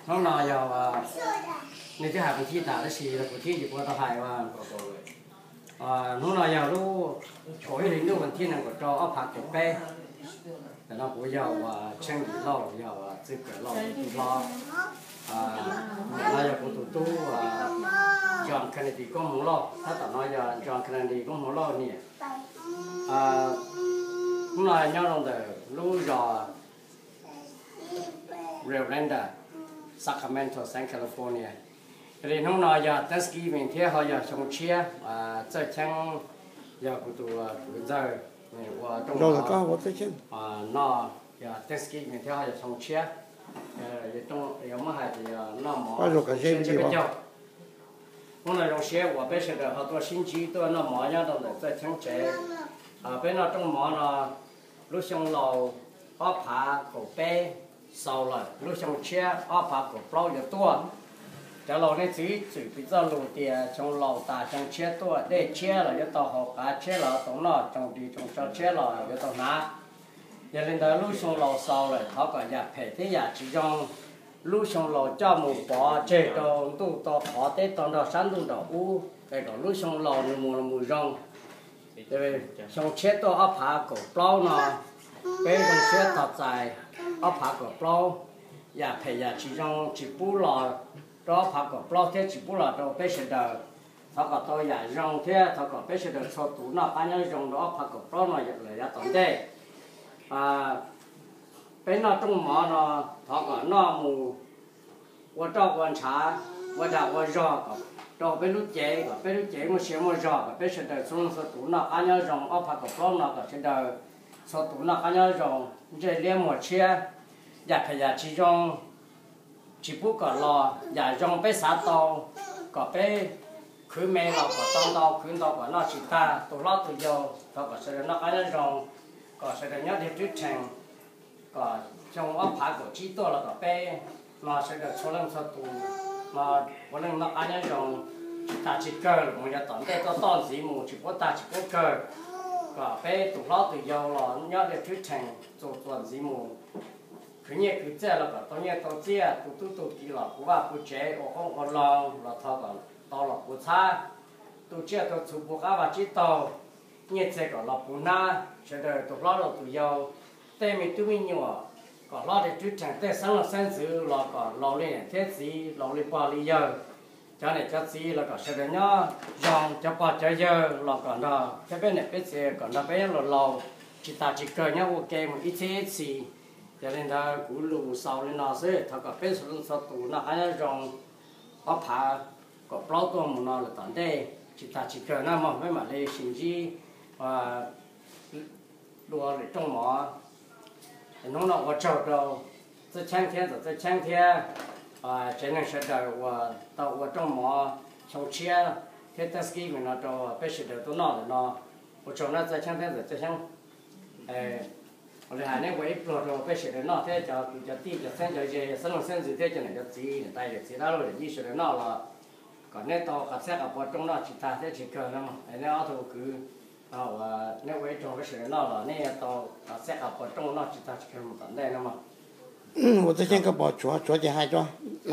Hnub no yog, nej twb hais kuv thib tas tab sis kuv thib tsis puas tau hais. Hnub no yog lub kaum ib hlis ntuj vas thib nees nkaum rau ob phav kaum peb. Ntawm no kuv yog uas Tsheej Yim Lauj, yog uas txwj kawm Lauj tus tub hlob. Ntawm no yog kuv tus tub John Kennedy Koob Hmoov Lauj, tab tom no yog John Kennedy Koob Hmoov Lauj niam. Hnub no nyob rau ntawm lub zos Rio Grande, Sacramento, Southern California. Yog li hnub no yog Thanksgiving thiab ho yog xyoo tshiab, Txawj Cheeb yog kuv tus kwv ntxawg ua rooj mov. Noj, yog Thanksgiving thiab ho yog xyoo tshiab, yuav muab hais tias yog noj mov xyoo tshiab peb caug. Hnub no zoo siab uas peb sawv daws ho tuaj sib ntsib tuaj noj mov nyob rau ntawm Txawj Cheeb tsev. Peb noj rooj mov no lub xyoo laus ob phav kaum peb xaus lawm, lub xyoo tshiab ob phav kaum plaub yuav tuaj. Cov laus nej txiv txwm piv txoj lus tias xyoo laus tas xyoo tshiab tuaj, dej tshiab los yuav tau haus, qav tshiab los tau noj, tsoos ris tsoos tsho tshiab los yuav tau hnav. Yog li ntawd lub xyoo laus xaus lawm thov kom yam phem thiab yam tsis zoo lub xyoo laus coj mus pov tseg rau ntuj tau qhov teb tau nrog sab ntuj nraum ub, es kom lub xyoo laus nws mus los mus zoo. Xyoo tshiab tuaj ob phav kaum plaub no, peb zoo siab tos txais ob phav kaum plaub, yam phem yam tsis zoo tsis pub los rau ob phav kaum plaub thiab tsis pub los rau peb sawv daws. Thov kom tau yam zoo thiab thov kom peb sawv daws txhua tus noj qab nyob zoo rau ob phav kaum plaub no lawm yav tom ntej. Peb noj rooj mov no thov kom noj mus ua roj ua ntshav, ua dag ua zog kom rau peb lub cev, kom peb lub cev muaj sia muaj zog, kom peb sawv daws txhua leej txhua tus noj qab nyob zoo ob phav kaum plaub no, kom sawv daws txhua tus noj qab nyob zoo, ntsej liab muag tshiab, yam phem yam tsis zoo tsis pub kom los, yam zoo peb xav tau kom peb khwv me los kom tau ntau, khwv ntau kom noj tsis tag, tus hlob tus yau thov kom sawv daws noj qab nyob zoo, kom sawv daws nyob diag rwb rhees, kom xyoo ob phav kaum tsib tuaj los kom peb no sawv daws txhua leej txhua tus no puav leej noj qab nyob zoo tsis tas tsis kawg los mus yav tom ntej, toj toj ntxiv mus tsis puab tag tsis puab kawg, kom peb tus hlob tus yau los nyob diag rwb rhees txuas txuas ntxiv mus, khwv nyiaj khwv txiaj los kom tau nyiaj tau txiaj, tu tub tu kiv los puv vaj puv tsev, ua qoob ua loo los thov kom tau los puv txhab, tu tsiaj tu txhu puv qab vaj tsib taug, nyiaj txiag kom los puv hnab, sawv daws tus hlob rau tus yau, tej me tub me nyuam kom hlob diag rwb rhees, tej xeeb leej xeeb ntxwv los kom laus li niam thiab txiv, laus li pog li yawg, cov niam cov txiv los kom sawv daws nyob zoo, cov pog cov yawg los kom nrog thiab peb niam peb txiv kom nrog peb nyob laus laus tsis tas tsis kawg, nyob ua ke mus ib txhiab ib txhis. Yog li ntawd kuv lus xaus li no xwb, thov kom peb txhua leej txhua tus noj qab nyob zoo ob phav kaum plaub tuaj mus no lawm tom ntej tsis tas tsis kawg na mog, peb mam li sib ntsib dua lwm rooj mov. Hnub no ua tsaug rau Txawj Cheeb thiab ntxawm Txawj Cheeb thiab tsev neeg sawv daws uas tau ua rooj mov xyoo tshiab thiab Thanksgiving no rau peb sawv daws tuaj noj ntawm no. Ua tsaug na Txawj Cheeb thiab ntxawm Txawj Cheeb. Ua li hais neb ua ib pluag rau peb sawv daws noj thiab cov kwv cov tij cov txheeb cov ze, xeeb leej xeeb ntxwv thiab cov niam cov txiv, niam tais yawm txiv dab laug yawm yij sawv daws noj los kom neb tau qab txhiab qab pov rooj noj tsis tag thiab tsis kawg no. Es neb ob tug kwv, neb ua ib rooj peb sawv daws noj los neb yuav tau qab txhiab qab pov rooj noj tsis tag tsis kawg mus tom ntej no mog. Ua txawj xyeej koj pom tshuav, tshuav ces hais rau,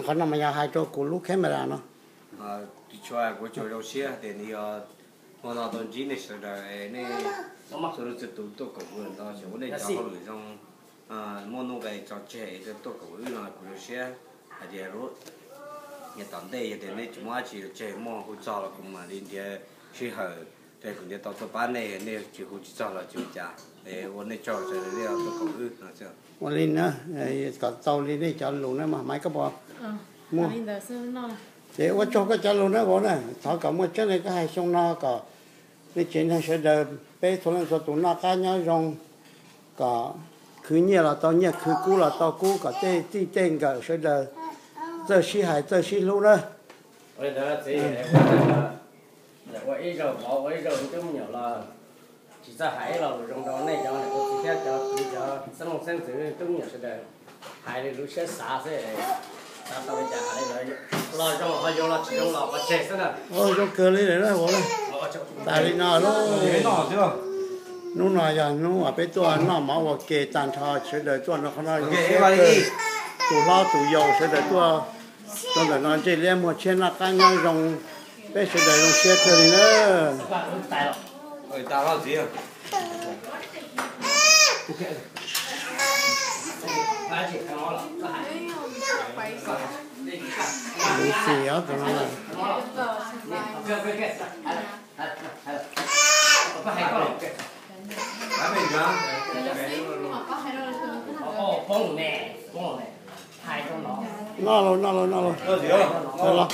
qhov no mas yog hais rau kuv lub camera no. Ris tshuav kuv tsuas zoo siab tias nws yog hmo no tau ntsib nej sawv daws, nej txhua leej txhua tus tuaj koom wb no, xyov ua nej cov hauj lwm zoo, muaj nuj nqes tso tseg tuaj koom wb no kuv zoo siab hais tias nyob tom ntej yog tias nej tsis muaj dab tsi tseg muaj hu txog los kuv mam li nrhiav sij hawm, kuv nrhiav tau tuaj pab nej, nej tsis hu tsis txog los tsis ua cas. Es ua nej tsaug sawv daws nej tuaj koom wb no. Ua li na, kom tau li nej cov lus na mog, Maiv Kab Pov. Muaj. Ces ua tsaug koj cov lus na vauv na, thov kom muaj tseeb li koj hais xyoo no kom nej tsev neeg sawv daws peb txhua leej txhua tus noj qab nyob zoo, kom khwv nyiaj los tau nyiaj, khwv kub los tau kub, kom tej txij tej nkawm sawv daws txawj sib hais txawj sib hlub na. Ua ib zaug vauv ua ib zaug tub me nyuam los tsis txawj hais ib lo lus zoo rau nej cov niam txiv thiab cov kwv cov xeeb leej xeeb ntxwv tub me nyuam sawv daws hais li lub siab xav xwb, xav tau li cas hais li ntawd, los zoo ho yuav, los tsis zoo los ua tseg xwb na. Zoo kawg li lawm na vauv. Tas li no lauj. Hnub no yog hnub uas peb tuaj noj mov ua ke tag nrho sawv daws tuaj no qhov no zoo siab kawg. Tus hlob tus yau sawv daws tuaj rau ntawm no ntsej liab muag tshiab noj qab nyob zoo, peb sawv daws zoo siab kawg li na. Luv xim os tus no na. Noj los, noj los, noj los. Los,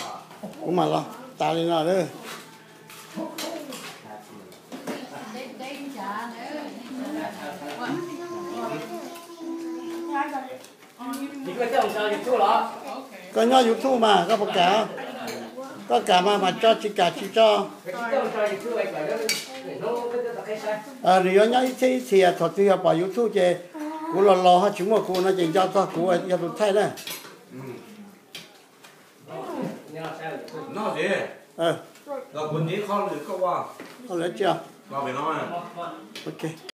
kuv mam los tas li no lawm. Koj nyob YouTube mas koj puas kam? Koj kam mas mas tso, tsis kam tsis tso. Nws yuav nyob ib txhiab ib txhis, thaum twg yog pom YouTube ces kuv los laus ho tsis muaj kuv no ces nco txog kuv yog tus thaij na. Lawv tsis, ok.